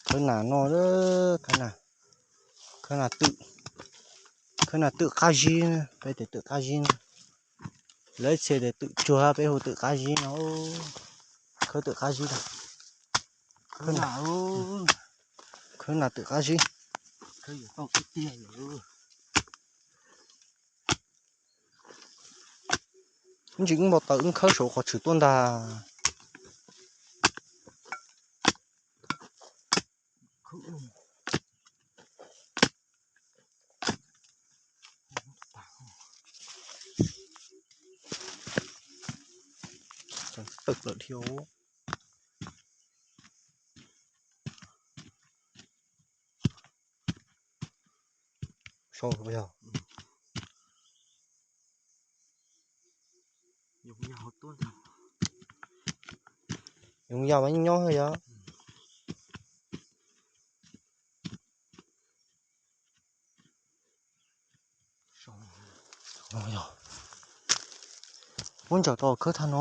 Khawb nas no, khawb nas, khawb nas twm, khawb nas twm qab zib, peb tias twm qab zib no. Lawv ib txhia tias twm tsuag, peb hu twm qab zib no. Khawb twm qab zib, khawb nas twm qab zib. Ntsis wb npau taws wb khawb saum qhov tshwm tuaj ntag. Tawm plaws dhia. Sau yog yoov yas mas nyob nyob yog. Muab ntsaws rau khawb thaj no.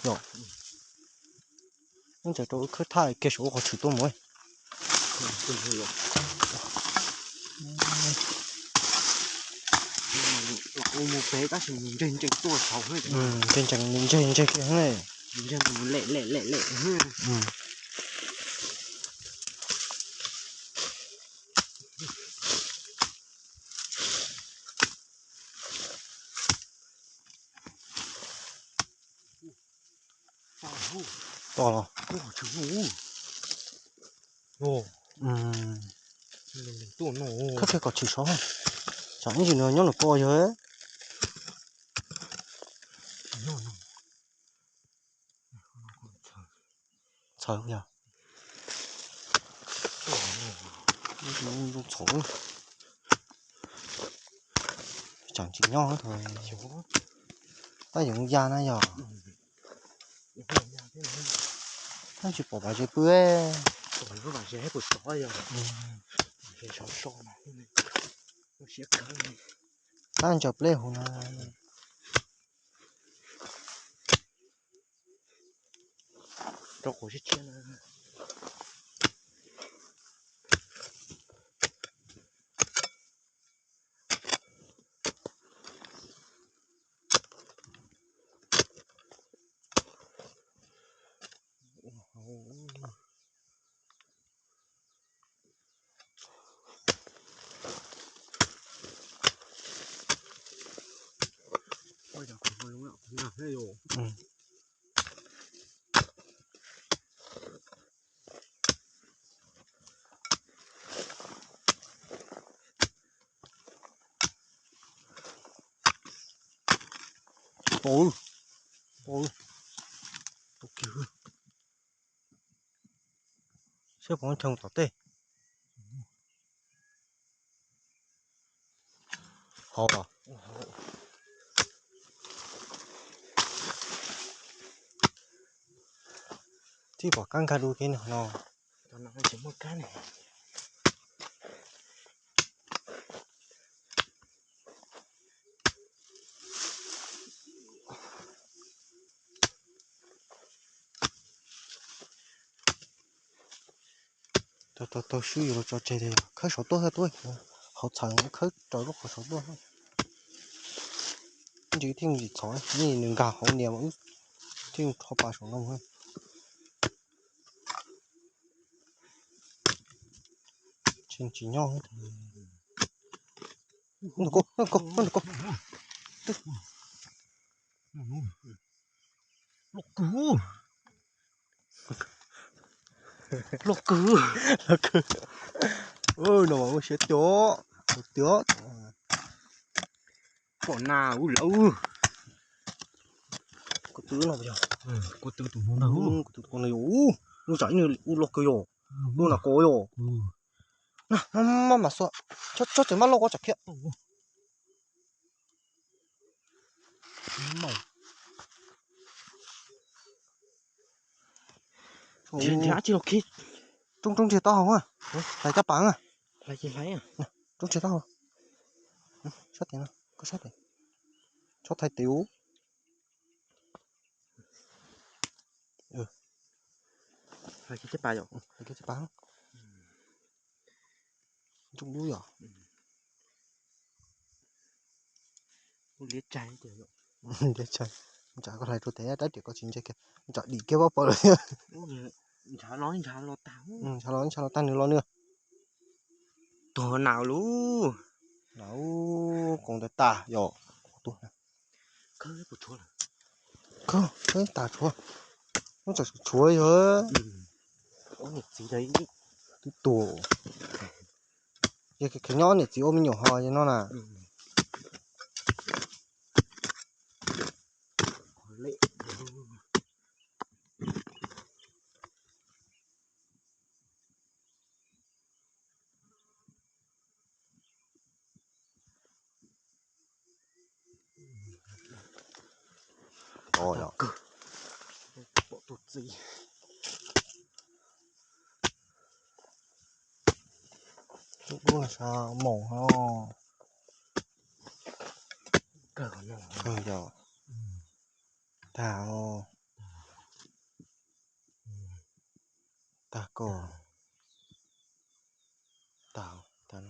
Muab ntsaws rau khawb thaj kiag saum qhov tshwm tuaj mus. Ntseeg ntseeg kiag. To los. Khawb kiag kom tshwm saud. Tsam ib ntsis nws nyob nws ko yog. Txhawv yog. Txhawv. Tsam tsis nyob, tab yoov yas na yog. Tab tsis pom vam ze pw. Tab ntsaws pleb huv na. Rau qhov tshiab tshiab na. Pom, pom, pom kiag. Saib puas cheem tom tej. Hauv los. Tib pom kab nkag dua kev no. Tau tau swb yuav los tso tseg tiag, khawb saum tuaj thiab tuaj, hauv txhawv khawb raws lub qhov saud tuaj. Ntsis thiaj tsis txhov, nws nkag hauv nias mas wb thiaj rho pa saum no. Tsis nyob. Nws ko, nws ko, nws ko. Loj kawg. Loj kawg. No mas ua siab tiag, tiag. Pom nas ua lawm. Kuv twv no yog, kuv twv tus no ntag, kuv twv tus no yog, lub zam ib nws ua loj kawg yog, lub nas ko yog. Maj mam xua, txhob txwm maj loj ko tsam khiab. Roob roob nrhiav taub hau, hlais caj pas, roob nrhiav taub hau, sab tes no, koj sab tes, txhob thaiv tes ub. Kiag caj pas yom. Kiag caj pas. Ntsuj dub yom. Liab tsaig tiag. Liab tsaig. Ntshe koj hlais rau tes dab tsi koj tsis ntse kiag, ntshe dim kiag pob paws lawm. Ntshe los ntshe los tag, ntshe los tag nws los nws. Tuag nau lub. Nau, koom tas tas yom. Tuag. Khawb tas tshuav. Lub tsam tshuav yog. Twb tuag. Yog kheev nyob niam txiv ua me nyuam ho no na. Pom tus txiv. Lub dub no sab moos ho. Kawg yog. Tag. Tag koj. Tag, tag.